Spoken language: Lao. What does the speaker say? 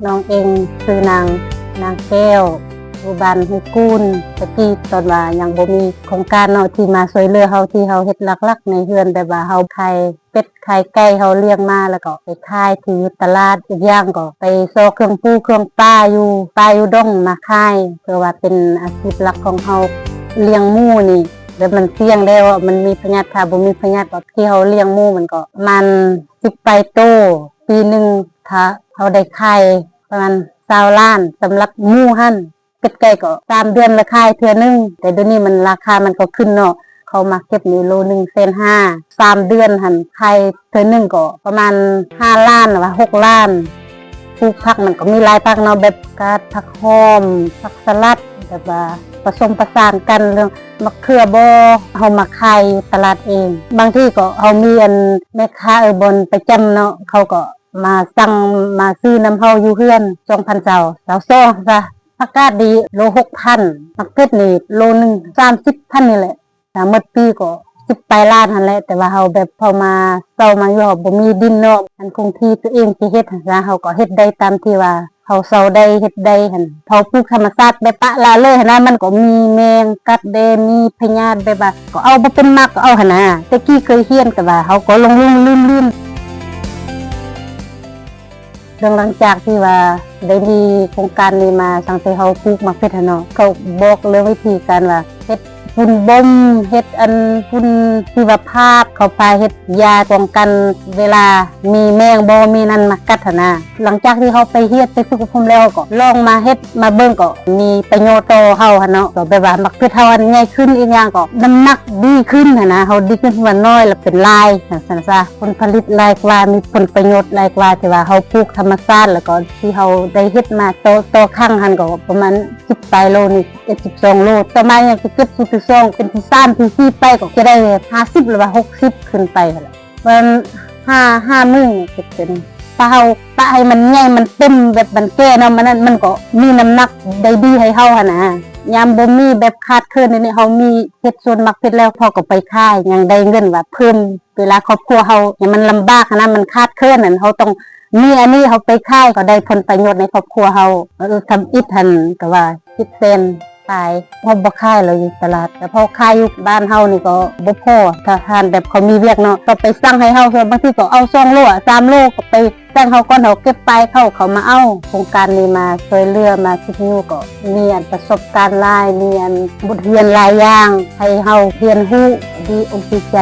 ນ້ອງເອງຊື່ນາງ ນາງແກ້ວ ຢູ່ບ້ານຫ້ວຍກູນ. ແຕ່ກີ້ຕອນວ່າຍັງບໍ່ມີໂຄງການເນາະ ທີ່ມາຊ່ວຍເຫຼືອເຮົາ ທີ່ເຮົາເຮັດຫຼັກໆໃນເຮືອນ ແບບວ່າເຮົາຂາຍເປັດຂາຍໄກ່ ເຮົາລ້ຽງມາ ແລ້ວກໍໄປຂາຍທີ່ຕະຫຼາດ. ອີກຢ່າງກໍໄປຊອກເຄື່ອງປູເຄື່ອງປາຢູ່ປ່າຢູ່ດົງມາຂາຍ ເພື່ອວ່າເປັນອາຊີບຫຼັກຂອງເຮົາ. ລ້ຽງໝູນີ້ແບບມັນສ່ຽງແລ້ວ ມັນມີພະຍາດ ຖ້າບໍ່ມີພະຍາດ ທີ່ເຮົາລ້ຽງໝູມັນກໍປະມານສິບປາຍໂຕ. ປີໜຶ່ງຖ້າເຮົາໄດ້ຂາຍປະມານຊາວລ້ານ ສຳລັບໝູຫັ້ນ. ເປັດໄກ່ກໍສາມເດືອນລະຂາຍເທື່ອໜຶ່ງ ແຕ່ດຽວນີ້ມັນ ລາຄາມັນກໍຂຶ້ນເນາະ. ເຂົາມາເກັບນີ້ໂລໜຶ່ງແສນຫ້າ ສາມເດືອນຫັ້ນ ຂາຍເທື່ອໜຶ່ງກໍປະມານຫ້າລ້ານ ຫຼືວ່າຫົກລ້ານ. ປູກຜັກມັນກໍມີຫຼາຍຜັກເນາະ ແບບກາດ ຜັກຫອມ ຜັກສະຫຼັດ ແບບວ່າປະສົມປະສານກັນ. ເລື່ອງໝາກເຂືອບໍ ເຮົາມາຂາຍຢູ່ຕະຫຼາດເອງ. ບາງທີກໍເຮົາມີອັນແມ່ຄ້າ ເອີ ບ່ອນປະຈຳເນາະ ເຂົາກໍມາສັ່ງມາຊື້ນຳເຮົາຢູ່ເຮືອນ. ສອງພັນຊາວ ຊາວສອງຊະ ຜັກກາດນີ້ໂລຫົກພັນ ໝາກເຜັດນີ້ໂລໜຶ່ງສາມສິບພັນນີ້ແຫຼະ. ຖ້າໝົດປີກໍສິບປາຍລ້ານຫັ້ນແຫຼະ ແຕ່ວ່າເຮົາແບບເຂົ້າມາເຊົ່າມາຢູ່ ເຮົາບໍ່ມີດິນເນາະ ອັນຄົງທີ່ຕົວເອງຊິເຮັດຫັ້ນຊະ ເຮົາກໍເຮັດໄດ້ຕາມທີ່ວ່າເຮົາເຊົ່າໄດ້ເຮັດໄດ້ຫັ້ນ. ເຮົາປູກທຳມະຊາດແບບປະລະເລີຍຫັ້ນນະ ມັນກໍມີແມງກັດແດ່ ມີພະຍາດ ແບບວ່າກໍເອົາບໍ່ເປັນໝາກກໍເອົາຫັ້ນນະ. ແຕ່ກີ້ເຄີຍຮຽນ ແຕ່ວ່າເຮົາກໍຫຼົງໆລືມໆ. ເລື່ອງຫຼັງຈາກທີ່ວ່າໄດ້ມີໂຄງການນີ້ມາ ຕັ້ງແຕ່ເຮົາປູກໝາກເຜັດຫັ້ນເນາະ ເຂົາບອກເລື່ອງວິທີການວ່າເຮັດຝຸ່ນບົ່ມ ເຮັດອັນຝຸ່ນຊີວະພາບ ເຂົາພາເຮັດຢາປ້ອງກັນເວລາມີແມງບໍ່ມີນັ້ນມາກັດຫັ້ນນະ. ຫຼັງຈາກທີ່ເຮົາໄປຮຽນໄປຝຶກອົບຮົມແລ້ວ ກໍລອງມາເຮັດມາເບິ່ງ ກໍມີປະໂຫຍດຕໍ່ເຮົາຫັ້ນເນາະ. ກໍແບບວ່າໝາກເຜັດເຮົາອັນໃຫຍ່ຂຶ້ນ ອີກຢ່າງກໍນ້ຳໜັກດີຂຶ້ນຫັ້ນນະ ເຮົາດີຂຶ້ນ ວ່ານ້ອຍລະເປັນຫຼາຍ ຈັ່ງຊັ້ນຊະ. ຜົນຜະລິດຫຼາຍກວ່າ ມີຜົນປະໂຫຍດຫຼາຍກວ່າ ທີ່ວ່າເຮົາປູກທຳມະຊາດ ແລ້ວກໍທີ່ເຮົາໄດ້ເຮັດມາຕໍ່ ຕໍ່ຄັ້ງຫັ້ນກໍປະມານສິບປາຍໂລນີ້ ເອັດສິບສອງໂລ. ຕໍ່ມາຍັງຊິເກັບຊຸດທີສອງ ເປັນທີສາມທີສີ່ໄປ ກໍຈະໄດ້ຫ້າສິບ ຫຼືວ່າຫົກສິບຂຶ້ນໄປຫັ້ນແຫຼະ. ປະມານຫ້າ ຫ້າມື້ເກັບເປັນ ຖ້າເຮົາປະໃຫ້ມັນໃຫຍ່ ມັນເຕັມ ແບບມັນແກ່ເນາະ ມັນນັ້ນ ມັນກໍມີນ້ຳໜັກໄດ້ດີໃຫ້ເຮົາຫັ້ນນະ. ຍາມບໍ່ມີແບບຂາດເຂີນນີ້ ເຮົາມີເຮັດສວນໝາກເຜັດແລ້ວ ເຮົາກໍໄປຂາຍ ຍັງໄດ້ເງິນວ່າເພີ່ມ ເວລາຄອບຄົວເຮົາ ຍາມມັນລຳບາກຫັ້ນນະ ມັນຂາດເຂີນຫັ້ນ ເຮົາຕ້ອງມີອັນນີ້ ເຮົາໄປຂາຍກໍໄດ້ຜົນປະໂຫຍດໃນຄອບຄົວເຮົາ. ເອີ ທຳອິດຫັ້ນກໍວ່າເຈັດແສນປາຍ ເຮົາບໍ່ຂາຍແລ້ວຢູ່ຕະຫຼາດ ແຕ່ພໍຂາຍຢູ່ບ້ານເຮົານີ້ກໍບໍ່ພໍ. ຖ້າຮ້ານແບບເຂົາມີວຽກເນາະ ເຂົາໄປສັ່ງໃຫ້ເຮົາ ບາງທີກໍເອົາສອງໂລ ສາມໂລ ກໍໄປ ແຕ່ງເຮົາກ່ອນ ເຮົາເກັບປາຍເຂົາ ເຂົາມາເອົາ. ໂຄງການນີ້ມາຊ່ວຍເຫຼືອ ມາຊຸກຍູ້ ກໍມີອັນປະສົບການຫຼາຍ ມີອັນບົດຮຽນຫຼາຍຢ່າງ ໃຫ້ເຮົາຮຽນຮູ້ ດີອົກດີໃຈ.